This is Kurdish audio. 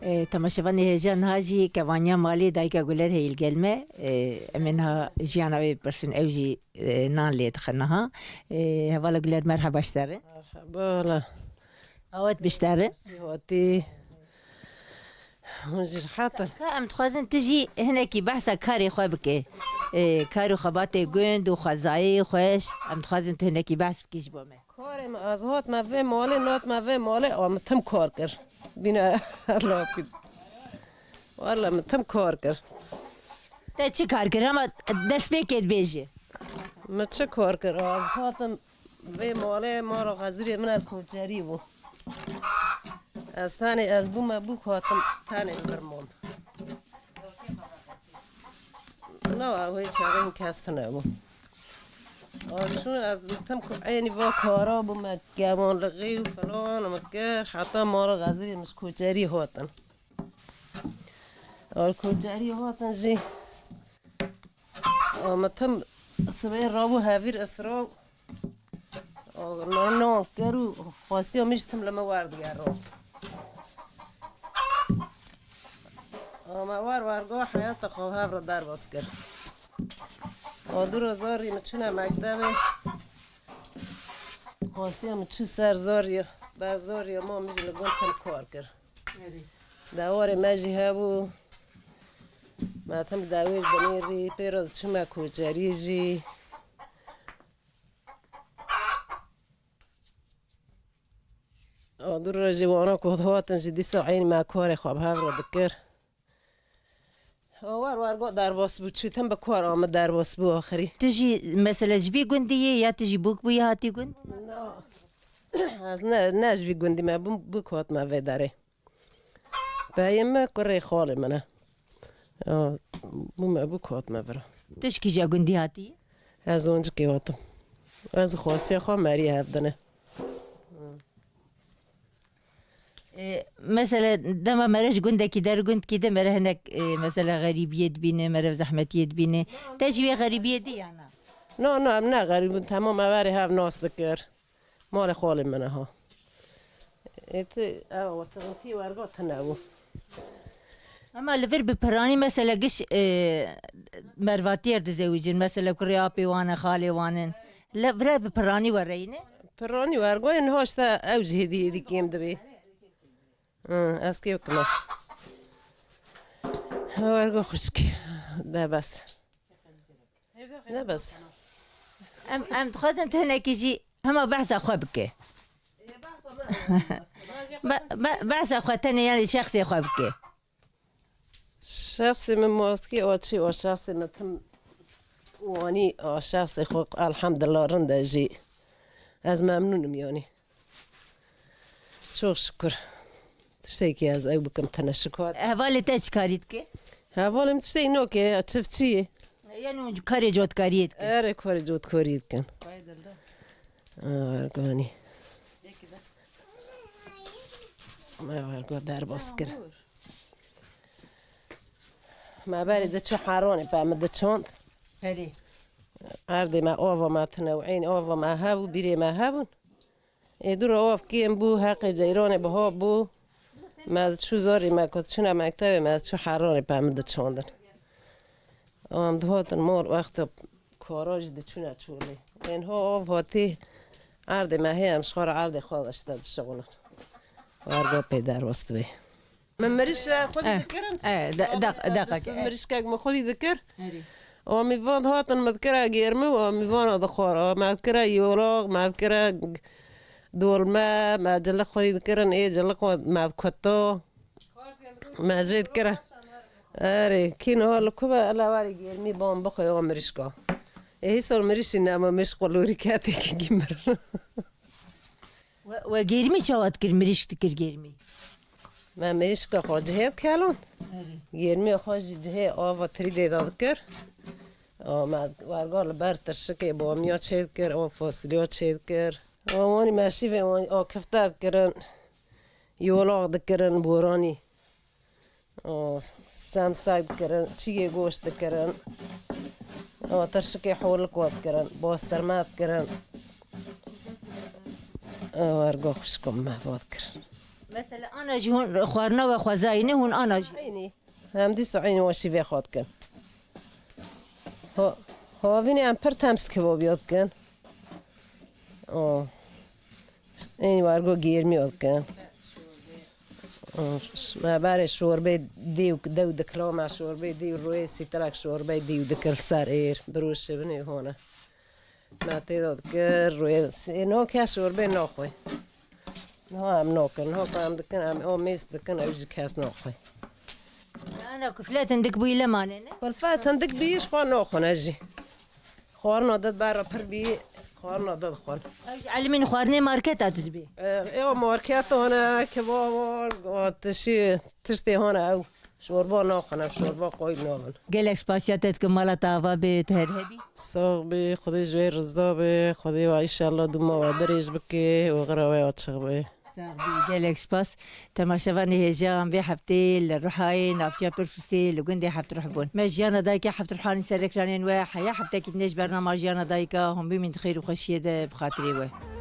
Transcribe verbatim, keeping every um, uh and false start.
E, temaşevanê hêja niha jî kevaniya malê dayika Guler heye li gel me. E, em ê niha jiyana wê bipirsin, ew jî, e, nan lê dixe niha. E, hevala Guler, merheba ji te re. Merhaba. Awet bi ji te re. Hatî. Hûn jî rehat in. Ka em dixwazin tu jî hinekî behsa karê xwe bike. E, kar û xebatê gund û xwezayê xweş, em dixwazin tu hinekî behs bikî ji bo me. Karê me, ez hatime vê malê, natime vê malê, a min tim kar kir. Bîne Allah kir. Walla min tim kar kir. Te çi kar kir? Hema destpêkê dibêje. Min çi kar kir? Ez hatim vê malê, mala Xezirê min ev koçerî bû. Ez tenê, ez bûme bûk, hatim tenê li vir mam. Na, ew hê çaxê hin kes tune bû. A çûn ez ditim ku eynî va kara bû, me kevanlixî û filan û me kir, heta mala Xezirê min ji koçerî hatin. A li koçerî hatin jî, a me tim sibê rabû hevîr isra û Nano kir û xwestiya min jî tim li min werdigero. Ama wer wergo heyata xwe hev re derbas kir. O du re zorî min çûne mektebê. Xwestiya min çû ser zorî, ber zorî ma min jî li gund tim kar kir. Dewarê me jî hebû. Me tim dewêr binêrî, pê re diçûme koçerî jî. A du rojê wana ku hatin jî dîsa eynî me karê xwe bi hev re dikir. A wer wer got derbas bû, çûtin bi kar a min derbas bû axirî. Tu jî mesela ji vî gundî yê ya tu jî bûk bûyî hatî gund? Na. Ez ne, ne ji vî gundî me bûm, bûk hatime vê derê. Peyê me kurê xalê min e. Ya, bû me bû, got me vira. Tu ji kîja gundî hatî? Ez Oncikê hatim. Ez xwestiya xwe meriyê hev dine. E, mesela dema mere ji gundekî der gundkî de mere hinek, e, mesela xerîbiyê dibîne, mere zehmetiyê dibîne. Te jî wê xerîbiyê dî ya na? No, no, em ne xerîb in, temam me verê hev nas dikir. Malê xalê min e ha. Ê ti, ew, sixintî wergo tune bû. Ama li vir bi piranî mesela giş, e, mervatiyê dizewicin, mesela kurê apê wan e, xalê wan in. Le vire bi piranî wereyne? Piranî wergo, niha işte ew jî hêdî hêdî kêm dibê. Hı, ez kê bikime. Wergo xwişk. De bes. Ne bes. Em, em dixwazin tu hinekî jî hema behsa xwe bike. Be-, be-, behsa xwe tenê, yani şexsê xwe bike. Şexsê min maskî o çi o, şexsê min tim wanî o, şexsê xwe elhamdulillah rind e jî. Ez memnûn im yani. Çok şükür. Tiştekî ez ew bikim tene şikar. Hevalê te çi karî dike? Hevalê min tiştekî noke, çiftçî ye. Yani karê cotkariyê dike. Erê, karê cotkariyê dikin. Erganî. Me vergo derbas kir. Me berê diçû heronê pe min diçond. Herî. Erdê me ava me tine û eyn ava me hev û bîrê me hebûn. Ê dû re av kêm bû, heqê ceyranê biha bû. Me diçû zorî me ku diçûne mektebê, me diçû heranê pe min diçandin. Em dihatin mor wexta kara jî diçûne çolê. Ên ho av hatî erdê me hê, em ji xwe re erdê xwe işte dişixulin. Wergo pê derbas dibê. Me mirîşe xwedî dikirin. E, de-, deq-, deqeke, e. Mirîşkek me xwedî dikir. Erê. O mîvan hatin me dikira gêrmi û mîvana dixwara. Me dikira yolaq, me dikira dolme, me cilik xwedî dikirin, ê cilik xwe me dikutta. Me jê dikira. Erê, kî niha li ku be, ele warê gêrmî ban bixwe o mirîşka. Ê hîsal mirîşî nema mêş qulûrî ketê kî gîmir. We, we gêrmî çawa dikir, mirîşk dikir gêrmî? Me mirîşka xwe cihê dikelon. Erê. Gêrmî xwe jî cihê ava tirîdê de dikir. A, me werga li ber tirşikê bamiya çê dikir, a fasulya çê dikir. A, wanî me şîvê wan a kifte dikirin, yolaq dikirin, boranî. O, semsek dikirin, çiyê goşt dikirin. O, tirşikê holik we dikirin, bostirme dikirin. O, wergo xwişko me va dikirin. Mesela ana jî hûn xwarina we xwezayî ne hûn ana jî. Eynî. Em dîsa eynî weşî vê xwe dikin. Ho-, Havînê em pir tems kebabîya dikin. O. Eynî wergo gêrmîya dikin. O, ş-, me berê şorbê dî û dew dikira, me şorbê dî û rûyê sîtelek şorbê dî û dikir ser êr. Birûşibinê hone. Me tê de dikir, rûyê sê no kes şorbê naxwe. Niha em nakin, niha ku em dikin, em o mêz dikin, ew jî kes naxwe. Ana kuflet hindik bûyî lemanê ne? Kulfet hindik bî, ji xwe naxwe ne jî. Xwarina de ber pir bî, xwarina de dixwin. Ew ji elimîn xwarinê marketa tu dibê? E, ew marketa hone, kebab hon, tişî, tiştê hone ew. Şorba naxwin, ev şorba qoy nabin. Gelek spasiya te dikim, mala te ava be, tu her hebî. Sax bî, Xwedê ji wê riza be, Xwedê we înşallah dûma we dirêj bike û xira we açiq be. Sax bî, gelek spas. Temaşevanê hêja, em vê heftê li Rihayê, navçeya Pirsûsê, li gundê Hevtruh bûn. Me jiyana dayika Hevtruhanî ser ekranên we, heya heftekî dinê ji bernama Jiyana Dayika, hûn bimîn di xêr û xweşiyê de bi xatirê we.